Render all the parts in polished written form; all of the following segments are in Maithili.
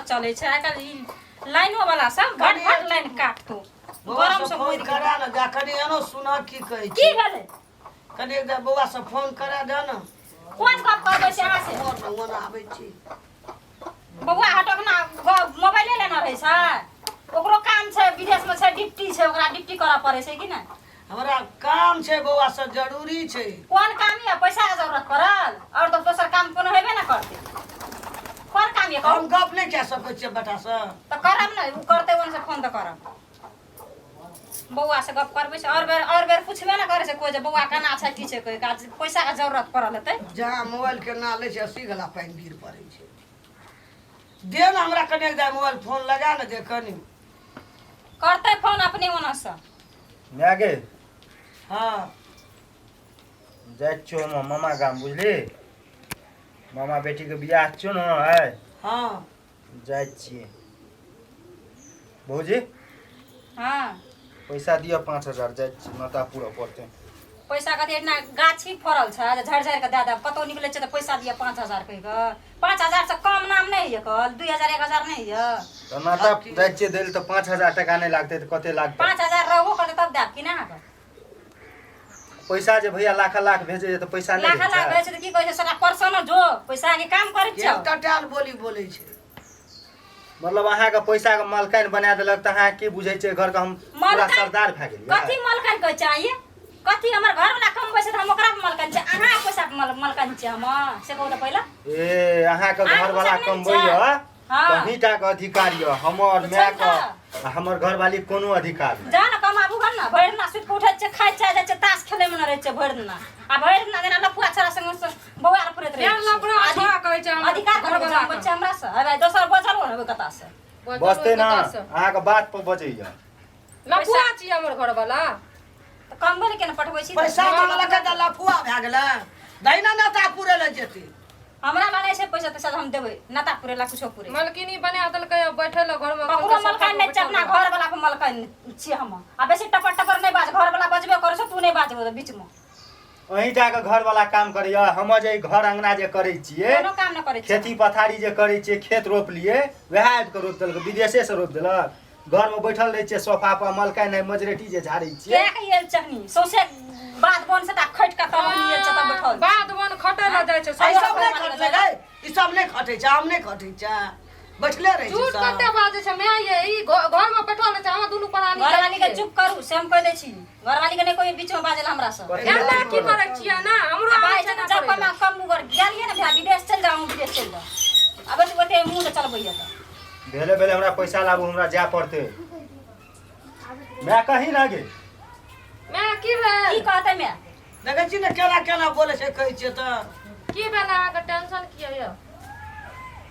चलै छै आइ काल्हि ई लाइनो वाला सब घट घट लाइन काटतो। बौआ गरम से से फोन मरि गेल। करा ने जा कनि, एनो सुना की कहै की छी। भेलै? कनि एकटा बौआ से फोन करा दे ने। कोन गप करबै से अहाँ से? मोन ओना आबै छी। बौआ हटक ना, मोबाइले लेना रहै छै, ओकरो काम छै, विदेशमे छै, ड्यूटी छै, ओकरा ड्यूटी करऽ पड़ै छै कि नहि? हमरा काम छै बौआ से, जरूरी छै। कोन काम यऽ? पैसा के जरूरत पड़ल और तऽ दोसर काम कोनो हेबे ना करतै। कोन काम यऽ कहू? हम गप नहि कए सकै छियै बेटा से। तऽ करब ने, ओ करतै ओन से फोन तऽ करब। बौआ से गप करबै से और बेर, और बेर पुछबे ने करै छै कोइ जे बौआ केना छै की छै, कोइ काज पैसा के जरूरत पड़ल हेतै। जहाँ मोबाइल के ना लै छै 80 गला पानि गिर पड़ै छै। दे ने हमरा कनि एक मोबाइल फोन लगा ने दे कनि। करतै फोन अपने ओना से। माय गे। हाँ। जाइ छियौ हम मामा गाम, बुझली? मामा बेटीके बियाह छियौ ने आइ। हाँ। जाइ छियै। भौजी। हाँ। पैसा दिअ 5000, जाइ छी माता पूरा पड़तै। पैसा कथी एतना गाछी फड़ल छै जे झड़ि झड़ि कऽ दए देब? कतहु निकलै छै तऽ पैसा दिअ 5000 कहि कऽ। 5000 से कम नाम नहि होइए, कहल 2000 1000 नहि होइए। तऽ माता जाइ छियै दै लए तऽ 5000 टका नहि लागतै तऽ कते लागतै? 5000 रहबो करतै तब देब कि नहि अहाँके? पैसा जे भैया लाख लाख भेजै तऽ पैसा नहि लाख रहै लाख छै? भेजै छै तऽ की कहै छै सारा परसनो जो पैसा के काम करै केहन छौ। टटाल बोली बोलै छै। मतलब अहाँके पैसा के मलकाइन बना देलक तऽ अहाँ की बुझै छियै घरके हम पूरा मलकाइन? सरदार भए गेलियै? कथी मलकाइन कहै छै अहाँ? कथी हमर घर वाला कमबै छै तऽ हम ओकरा पर मलकाइन छै? अहाँ पैसा के मलकाइन छै हम से कहू तऽ पहिला। ए अहाँके अहाँ घर वाला पैसा नहि कमबै छै। यऽ हाँ। तही टा के अधिकार यऽ, हमर तऽ माय छै के तऽ। आ हमर घरवाली कोनो अधिकार नहि। जा ने कमाबू गन ने, भरि दिना सुति कऽ उठै छै, खाइ छै, जाइ छै, ताश खेलै मे ने रहै छै भरि दिना, आ भरि दिना जेना लफुआ छोरा संग बौआ फुरैत रहै तें छै। लफड़ा छोड़ा कहै छै हमर अधिकार करै छै घरवला के। बच्चा हमरा से हे भाई, दोसर बजल हो ने कता से। बजतै ना, कतऽ से? अहाँके बात पर बजैया। लफुआ छी हमर घरवला। तऽ कमबै लए केना पठबै छी? पैसा मांगलकै तऽ लफुआ भए गेलै, दहिना नेता पुरै लए जेतै। हमरा लग नहि छै पैसा तैसा हम देबै नेता पुरे ला कुछो पुरे। मलकिनी बना देलकै आ बैठे लए घरमे। ककरो मलकाइन नहि छै, अपना घर वाला पर मलकाइन छियै हम। आ बेसी टपर टपर नहि बाज, घर वाला बजबे करै छै, तू नहि बाजबो बीचमे। अहीं टा के घर वाला काम करैया, हम जे ई घर अंगना जे करै छियै कोनो काम नहि करै छियै। खेती पथारी जे करै छियै, खेत रोपलियै वएह आबि कऽ रोपि देलक, विदेशे से रोपि देलक। घर में बैठल रहै छियै सोफा पर, मलकाइ नहि मजरेटी जे झाड़ै छियै। किया के आयल चहनी सौंसे बाध बन से टा खटि कऽ तब अखनी आयल छै तब बैठल छै। बाध बन खटै लए जाइ छै। ई सब नहि घर खटलै गै, ई सब नहि खटै छै, हम नहि खटै छै, बैठले रहै छै झूठ सब। कते बाजै छै माय ये, ई घर में बैठल रहै छै, अहाँ दुनू प्राणी जाइ घरवाली के छियै। चुप करू से हम कहि दै छी, घरवाली के नहि कोई बीच में बाजल हमरा से। कथी लए एना चुप की करब? करै छियै ना हमरो आ आबै भाई छै ना जब करै कमा कम उगर गेलियै ने भैया विदेश चलि जाउ, विदेश चलि जाउ, आ बस ओते मुँह से चलबैया तऽ भेले भेले हमरा पैसा लाबू, हमरा जाय पड़तै। माय कही ना गे। माय की भेल? की कहतै माय? देखै छी ने केना केना बोलै छै, कहै छियै तऽ। की भेल अहाँके टेंशन किया यऽ?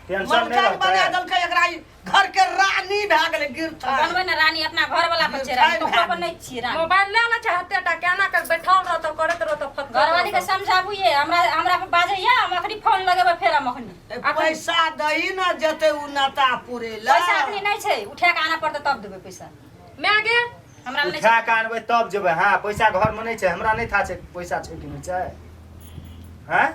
टेंशन नहि मलकान बना रहतै। देलकै एकरा, ई घर के रानी भए गेलै गिरथा। बनबै ने रानी, अपना घर वाला पर छै रानी, ककरो पर नहि छियै रानी। मोबाइल लए लै छै हते टा, केना कर बैठल रहतौ, करैत रहतौ फत। घरवाली के समझाबू ये, हमरा हमरा पर बाजैया, हम अखनी फोन लगेबै फेर हम अखनी। ए, पैसा दही ने जेतै उ नाता पुरे ला। पैसा अखनी नहि छै, उठा के आनऽ पड़तै तब देबै पैसा। माय गे हमरा नहि उठा के आनबै तब जेबै। हाँ पैसा घर में नहीं छै, हमरा नहीं था छै पैसा छै कि नहीं छै। हैं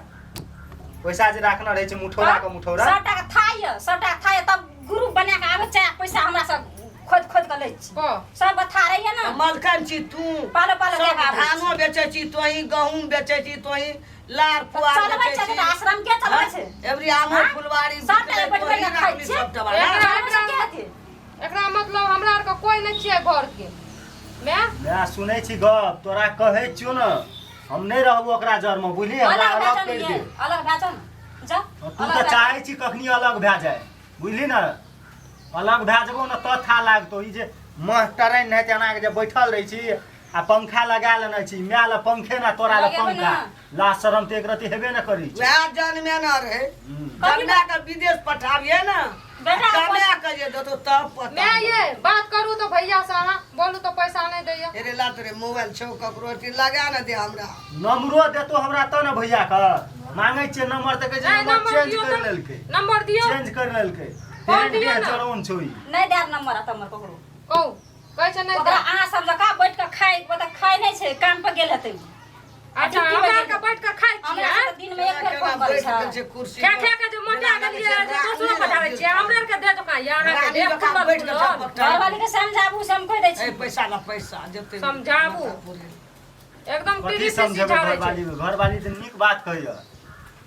पैसा जे राखना रहै छै मुठौरा के मुठौरा। सबटा के था यऽ, सबटा के था यऽ, तब ग्रुप बना के आबै छै, पैसा हमरा सब खोदि खोदि के लै छी। कह। सब था रहैया ने। मलकन छी तू। पालो पालो सब दए के आबै छी। धानो बेचै छी तोही, गहूम बेचै छी तोही, लार पुआर चलबै बेचै छै छी। तऽ आश्रम के चलबै छै? एबरी आमो हाँ? फुलवारी सबटा बिकलै, बैठ तोही बैठ के खाइ राखली छियै। सबटा एकरा- ना? चलबै छै के अथी? एकरा मतलब हमरा आरके कोइ नहि छियै घर के। माय मैं सुनै छी गप तोरा, कहै छियौ ने हम नहि रहबो ओकरा जरमे, बुझली? हमरा अलग भए अलग जाउ ने करि ये, दे। अलग भए जाउ ने, जा। तू अलग तऽ भए जाउ। चाहै छी कखनी अलग भए जाय, बुझली ने? अलग भए जेबौ ने तऽ था लागतौ। ई जे मह टराइन नहि एना के जे बैठल रहै छी आ पंखा लगा लेने छी, माय लए पंखे ना तोरा लए लगेबै पंखा। ना। ला शरम तऽ एक रति हेबे ने करै छै। वएह जनमे न रहे, जनमे के विदेश पठाबिए ने, बेटा के कमा के जे देतो तब पता। माय ये बात करू तऽ भैया से अहाँ बोलू तऽ पैसा नहि दैया। अरे ला तोरे मोबाइल छौ ककरो अथी लगा ने दे हमरा। नंबरो देतो हमरा तऽ ने भैया के मांगै छियै नंबर तऽ कहै छै नहि नंबर नंबर चेंज दियौ करि तऽ लेलकै। नंबर दियौ। चेंज करि लेलकै। फोन तेहन दियौ देह ने। चरौन छौ ई। नहि देब नंबर आ तम्बर ककरो। कहू कहै छै नहि ओकरा देब। अहाँ सब जकाँ बैठ कऽ खाइ, ओतऽ खाइ नहि छै, काम पर गेल हेतै उ। अच्छा, ड्यूटी में हमरा गेल। आरके बैठ के खाइ हमरा छियै। से दिन में एक बेर केना फोन करै बैठ छै। गेल छै कुर्सी खा पर। खा के जे मोटा गेलियै जे दोसरो पठाबै छियै, हमरा आरके दे दोकान या अहाँके रानी दे जकाँ फूलल बैठ के फूलल। झपकटा। घरवाली के समझाबू से हम कहि दै ए छी। पैसा ला पैसा जते समझाबू। एकदम कथी टीवी से समझेबै सिखाबै छै। घरवाली घरवाली तऽ नीक बात कहैया।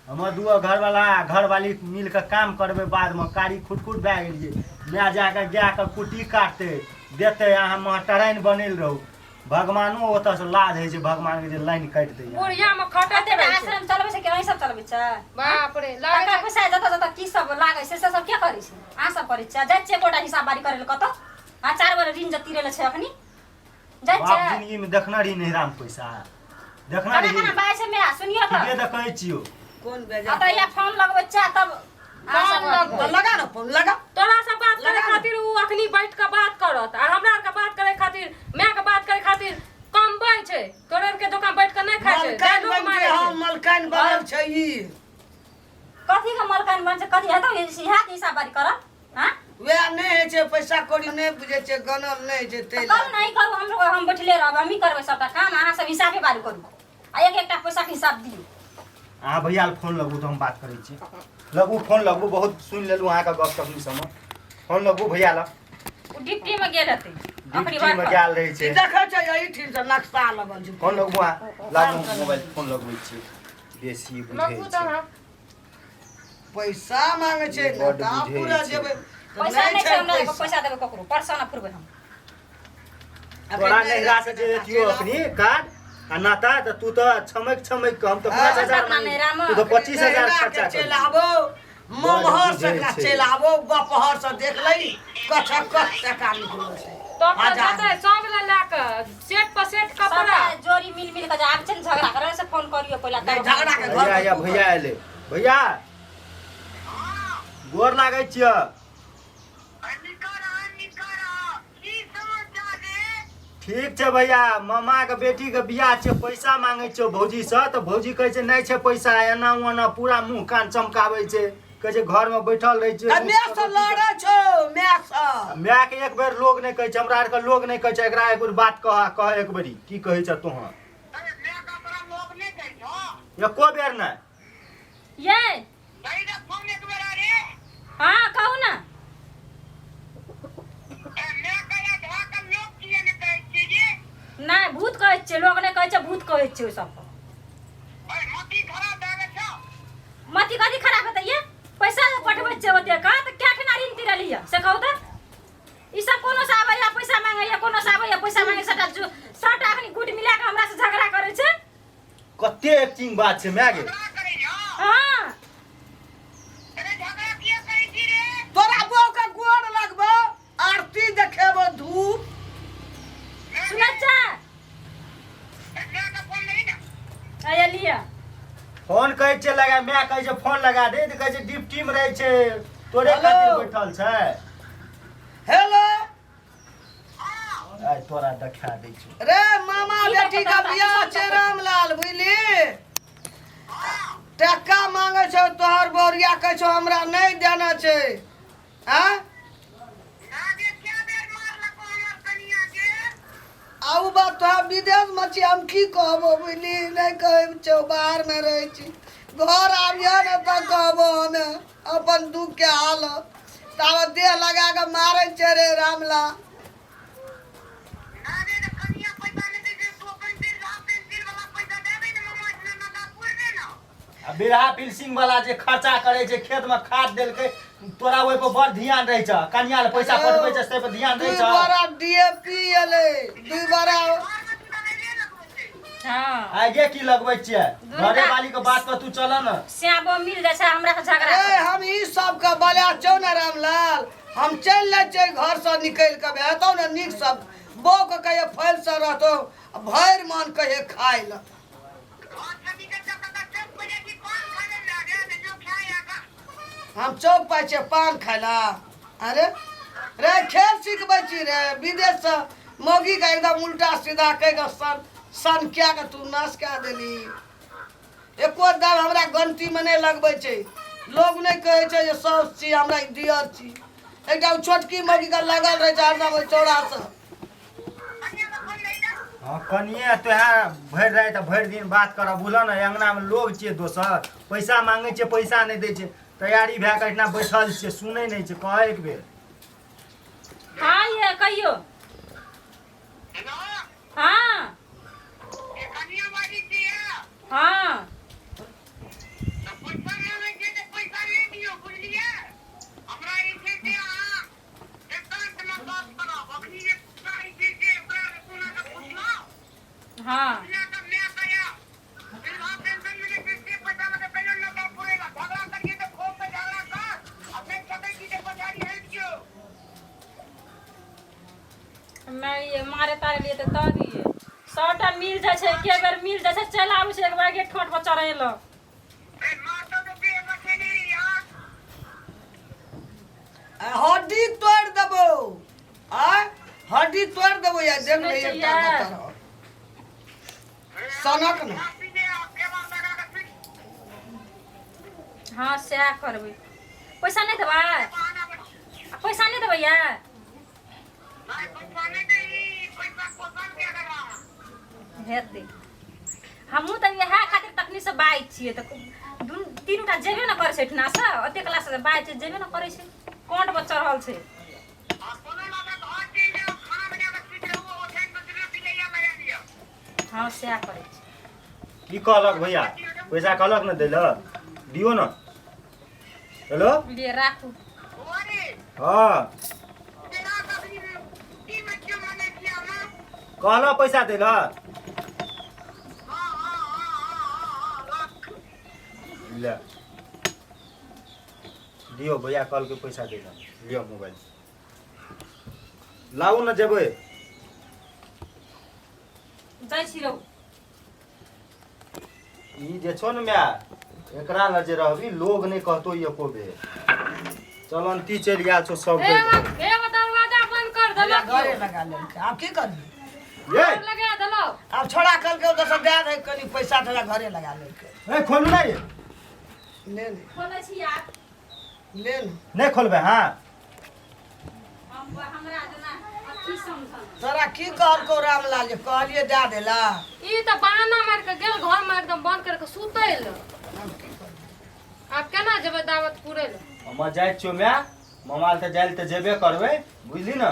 हमर दूगो घरवाला आ घरवाली मिल कऽ काम करबै बादमे कारी खुटखुट भए गेलियै। माय जाकऽ गायके कुट्टी काटतै देतै, अहाँ महटराइन बनल रहू। भगवानो ओतऽसँ लाज होइ छै भगवानके जे लाइन काटि दैया। बुढ़िया मे खटैत कते रहै छै। आश्रम चलबै छै कि अहीं सब चलबै छै? बाप रे, लागै टाका छै पैसा जतऽ जतऽ की सब लागै छै से सब के करै छै? अहाँ सब करै छियै? जाइ छियै एकोटा हिसाब बारी करै लए कतौ? आ 4 बेर ऋण जे तीरै लए छै अखनी जाइ बाप छियै? जिंदगी में देखना रही नैहरा में पैसा देखना केना रही। केना बाजै छै माय, सुनियो तऽ। ठीके तऽ कहै छियौ। कोन बेजा आ तऽ या फोन लगबै छियै तब अहाँ सब फोन लगबै। तऽ लगा ने फोन लगा। तोरा से बात करे लगा ने। खातिर उ अखनी बैठ के बात करत आ हमरा आर के बात करे खातिर, माय के बात करे खातिर कमबै छै। तोरे आर के दोकान बैठ के नहि खाइ छै, मलकाइन डायलॉग बन के मारै हम छै। मलकाइन बनल छै ई। कथी के मलकाइन बन छै? कथी हेतौ इएह के हिसाब बारी करत? हाँ वएह नहि होइ छै, पैसा कौड़ी नहि बुझै छै, गनल नहि होइ छै ताहि करू नहि करू, हम हम बैठले रहब, हमही करबै सबटा काम, अहाँ सब हिसाबे बारी करू आ एक एकटा पैसाके हिसाब दियौ। अहाँ भैया फोन लगू तऽ हम बात करै छी। लगू फोन लगू, बहुत सुनि लेलहुँ अहाँके गप तखनी समय। फोन लगू भैया लग। ओ डिप्टी में गेल हेतै अखनी डिप्टी में गेल रहै छै। ई देखै छै एहिठाम से नक्शा लगल छै। फोन लगबू अहाँ, लागू मोबाइल फोन लगबै छी। बेसी बुझै लगू तऽ छै। अहाँ। पैसा मांगे छै ने बड्ड तऽ आब बुझै पूरा छै। जेबै तऽ पैसा नहि नहि छै छै हमरा, पैसा। पैसा देबै ककरो परसा ना फुरबै हम। अखन तोरा नहि नैहरा से जे अथियो अखनी कार्ड आ नाता तऽ तू तऽ छमकि छमकि कऽ हम तऽ हँ। 5000 अपना नैहरामे। तू तऽ 25,000 नैहरा के खर्चा चलि कर। आबो ममहर से बुझै एकरा छै। चलि आबो बपहर से देख लही कछ कछ टका निकलल छै। तब तऽ हजार। जेतै सब लए लए कऽ सेट पर सेट कपड़ा। सबटा जोड़ी मिल मिल के जे आब छै ने झगड़ा करे से फोन करियो पहिला नहि, तब। झगड़ा के भैया या भैया एलै। भैया गोर लागै छियै। ठीक छै भैया, मामाके बेटीके बियाह छै, पैसा मांगै छियौ भौजीसँ तऽ भौजी कहै छै नहि छै पैसा, एना ओना पूरा मुँह कान चमकाबै छै, कहै छै घरमे बैठल रहै छै। तऽ माय से लड़ै छौ माय से। मायके एक बेर लोग नहि कहै छै, हमरा आरके लोग नहि कहै छै। एकरा एक बेर बात कह कह एक बेरी की कहै छ तोहर? एको बेर नहि। ये हाँ कहू ना। नहि भूत कहै छियै, लोग नहि कहै छै, भूत कहै छियै ओहि सबके। मति कथी खराब हेतै ये? पैसा पठबै छियै ओते का तऽ क्या ठिना ऋण तिरली है से कहू तऽ। ई सब कोनो से आबैया पैसा मांगैया, कोनो से आबैया पैसा मांगैया, सबटा सबटा अखनी गुट मिला के हमरा से झगड़ा करै छै। कते एक्टिंग बात छै माय गे। हाँ तोरा बहू के गोर लगबो, आरती देखेबो, धूप सुनै छै? आया लिअ फोन कहै छै लगा, माय कहै छै फोन लगा दे तऽ कहै छै डिप्टी में रहै छै, तोरे हेलो। खातिर बैठल छै। हेलो आइ तोरा देखा दै छौ। रे मामा की बेटी देखत का हमरा? बियाह की छै सब रामलाल, बुझली? टका मांगे छौ तोहर बौरिया, कहै छौ हमरा नहि देना छै। आँ आ उ बात तोरा विदेश में छी, हम की कहबो बुझली? नहि कहै छौ, बाहर में रहै छी, घर आबियह ने तऽ कहबो हमे अपन दुख के हालत। ताबे देह लगा के मारै छै रे रामलाल। आ बिरहा पिलसिंग वाला जे खर्चा करे छै, खेत में खाद देलकै, तोरा ओहि पर बड़ ध्यान रहै छ। कनिया ले पैसा पठबै छै से पर ध्यान रहै दुई छ। बोरा डीएपी एलै, दुई बोरा। हाँ आगे की लगबै छियै? दुनू घरे वाली के बात पर तू चल न। श्यामो मिल जाइ छै हमरा से झगड़ा ए हम ई सब के बला छौ ने रामलाल, हम चलि जाइ छियै घर से निकलि के, हेतौ ने नीक सब बहू के कहिए फैल से रहतौ, भरि मन कहिए खाय लए। हम चौक पाइ छियै पान खाय लए? अरे रे खेल सिखबै छी रे विदेशसँ, मौगीके एकदम उल्टा सीधा कहि कऽ सन सन कए कऽ तू नाश कए देली। एको दाम हमरा गनतीमे नहि लगबै छै, लोग नहि कहै छै जे साउस छी हमरा दियर छी। एकटा ओ छोटकी मौगीके लगल रहै छै हरदम ओहि चौड़ासँ। हाँ कनिए तोहे भरि राति आ भरि दिन बात करब बुझल ने अङ्गनामे लोग छियै दोसर पैसा मांगै छियै पैसा नहि दै छै तैयारी भए कऽ एहिठिना बैठल छियै सुनै नहि छै कह एक बेर। हाँ ये कहियो। हाँ हाँ हाँ मैं ये मारे तारे लिए तऽ दऽ दिए सौटा मिल जाइ छै एके बेर मिल जाइ छै चलि आबै छै एक बार के ठोंठ पर चढ़ेलक। हड्डी तोड़ि देबो आय हड्डी तोड़ि देबो या देख ले एकटा गतर सनक ने। हाँ सएह करबै। पैसा नहि देबै? आ पैसा नहि देबै या हेतै। हमहूँ तऽ इएह खातिर तखनीसँ बाजै छियै तऽ दुनू तीनू टा जेबे ने करै छै एहिठिनासँ ओतेक क्लाससँ बाजै छै जेबे ने करै छै कोंट पर चढ़ल छै। हँ सएह करै छै। की कहलक भैया? पैसा कहलक ने दै लए? दियौ ने। हेलो लिए राखू। हाँ कहलक पैसा दै लए? ले दियौ भैया कहलकै पैसा दै लए। लिअ मोबाइल लाउ ने जेबै। जाइ छी रौ। ई जे छौ ने माय एकरा लग जे रहबी लोग नहि कहतो एको बेर। चलंती चलि गेल छौ सब हे बेर। हे दरवाजा बंद कर देलक घरे लगा लेलकै आब की करबी? ये लगा देलक आब छोड़ा कहलकै ओतऽ से दए दे कनि पैसा तोरा घरे लगा लेलकै। ए खोलू ना ये। ले ने खोलै छी आब। ले ने। नहि खोलबै? हाँ हम हमरा जेना अथी समझल। तोरा की कहलकौ रामलाल जे कहलिए दए देला? ई तऽ बहाना मारि के गेल घर में एकदम बंद करके सुतै लए। आब की करबै? आब केना जेबै दावत पुरै लए? हम जाइ छियौ माय मामा तऽ जाइ तऽ जेबे करबै बुझली ने।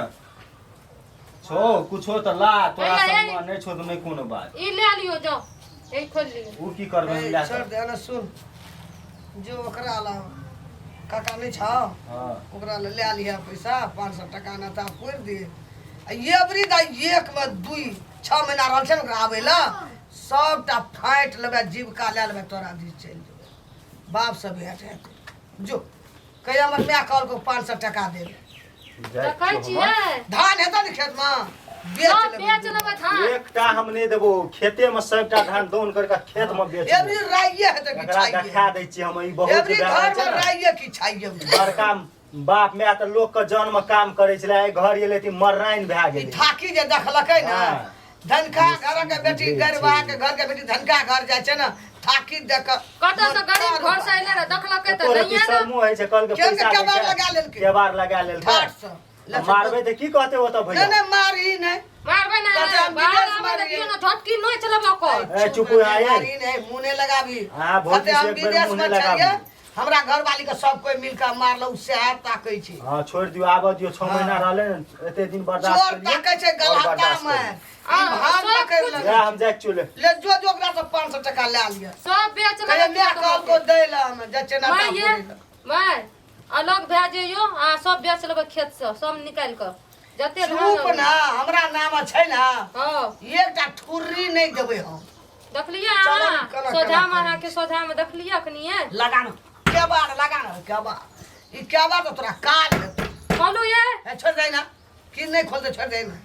छौ कुछो तऽ ला तोरा ए, ए, संगमे नहि छौ तऽ नहि कोनो बात। ई ले लियौ जाउ ई खोलि लियौ। ओ की करबै हम ए, लए छोड़ कऽ? दे ने सुन जो ओकरा ला काका नहि छौ हाँ ओकरा ले लए लिहे पैसा 500 टका ना तऽ पुरि दे। आ एवरी दा एक में दुई 6 महीना रहल छै ने ओकरा आबै लए सबटा फाँटि लेबै जीविका लए लेबै तोरा दिस चलि जेबै बाप से भेंट हेतै। जो कहिया हमर माय कहलकौ 500 टका दे ले। जाइ देखै छियौ हम। छियै धान हेतौ ने खेतमे बेच सब लेबै। बेच लेबै धान। एकटा हम नहि देबो खेते में सबटा धान दौन करके खेत में बेच एवरी राइए हेतै कि एकरा छाइए? देखा दै छियै हम ई बहुत एवरी जे भए रहल घर छै में ने राइए कि छाइए? बड़का बाप माय तऽ लोक के जन में काम करै छलै आइ घर एलै तऽ मर्राइन भए ई गेलै। थाकी जे देखलकै ने हाँ। धनका घर के बेटी गरीबा के घर के बेटी धनका घर जाइ छै ने थाकी देख के कतऽ से गरीब घर से अयलै रहे देखलकै तऽ एको रत्ती नहिये ने। शर्मो होइ छै कहलकै केहन पैसा के दै केबाड़ छै, लगा लेलकै? केबाड़ लगा लेलकै। ठाठ से मारबै तऽ की कहतै ओतऽ नहि भैया? नहि मारी नहि मारबै ने कहतै हम बाहर विदेश आबै मारियै। तऽ दियौ ने झटकी नोचि लेबै ओकर। ए, चुप हो, आये। मारी नहि मुँह नहि लगाबी। हाँ, भौजी कहतै हम से एक बेर विदेश मुँह में नहि छलियै लगाबी। हमरा घरवाली के सब कोई मिल के मारल उ सएह ताकै छै। हाँ छोड़ि दियौ आबऽ दियौ 6 महीना रहलै ने एते दिन बर्दाश्त चोर केलियै, ताकै छै आओर गलहता बर्दाश्त में करियै। ई भान सब पकड़ि कुछ लेलक। लए हम जाइ छियौ ले। ले जो जो ओकरा से 500 टका लए लिअ। सब बेच कहिया लेबै माय कहलको दै लए हम जाइ छियै नाता माय ये पुरै लए। माय अलग भए जइयो आ सब बेच लेबै खेत से सब निकालि कऽ जते धान चुप ना हमरा नाम छै ने हँ एकटा ठुर्री नहि देबै हम। देखलियै चलो, अहाँ केना केना सोझामे करै अहाँके सोझामे देखलियै अखनिये। लगा ना केबाड़ लगा ना केबाड़ ई केबाड़ तऽ तोरा काल हेतौ। खोलू ये। ए, छोड़ दे ना की नहीं खोलते छोड़ दे ना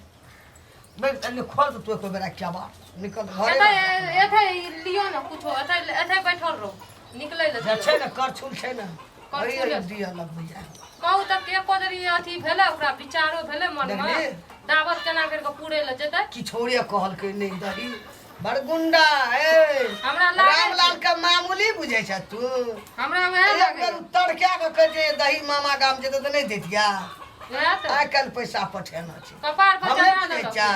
बे तनी खोल तो तू एको बेरा केबाड़ निकल घरे एतै एतै लियो ने कुछो एतै एतै बैठल रहो निकलै लए जे छै ने करछुल छै ने करछुल। अरे दिअ लगबैया। कहू तऽ एको जरी अथी भेलै ओकरा विचारो भेलै मनमे देखली? दावत केना करि कऽ पुरै लए जेतै? किछोरे कहलकै नहि दही बड़ गुंडा ए हमरा लागै छै। रामलाल के मामूली बुझै छ तू? हमरा वएह एक लागै बेर तड़का के कहै छै दही मामा गाम जेतै तऽ नहि दैतिया। वएह तऽ आइ काल्हि पैसा पठेना छै कपार पर हम नहि चढ़ा बुझै देलक। छा।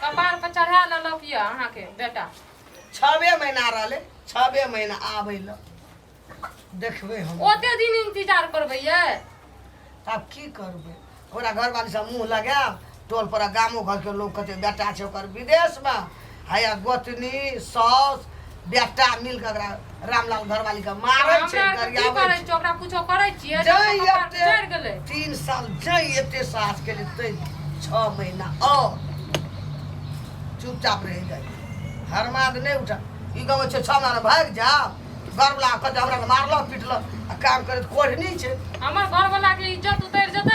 कपार पर चढ़ा लेलक यऽ अहाँके बेटा। 6 महीना रहलै, 6 महीना आबै लए देखबै हम। ओते दिन इंतजार करबै ये? आब की करबै, ओकरा घरवाली सब मुँह लगायब, टोल पर गामो घरके लोग कहतै बेटा छै ओकर विदेशमे, हैया गोतनी साउस बेटा मिल कऽ ओकरा रामलाल घरवाली के मारै छै, हमरा आरके की गरियाबै करै छै। छियै? ओकरा कुछो करै छियै? जै कपार एते चढ़ि गेलै। 3 साल जै एते साहस केली तै 6 महीना और चुपचाप रहि जाइ, हरमाद नहि उठा। ई कहै छै 6 महीना भागि जाओ, घरवला कहतै हमरा मारलक पिटलक, आ काम करैत कोढ़नी छै। हमर घरवला के इज्जत उतरि जेतै।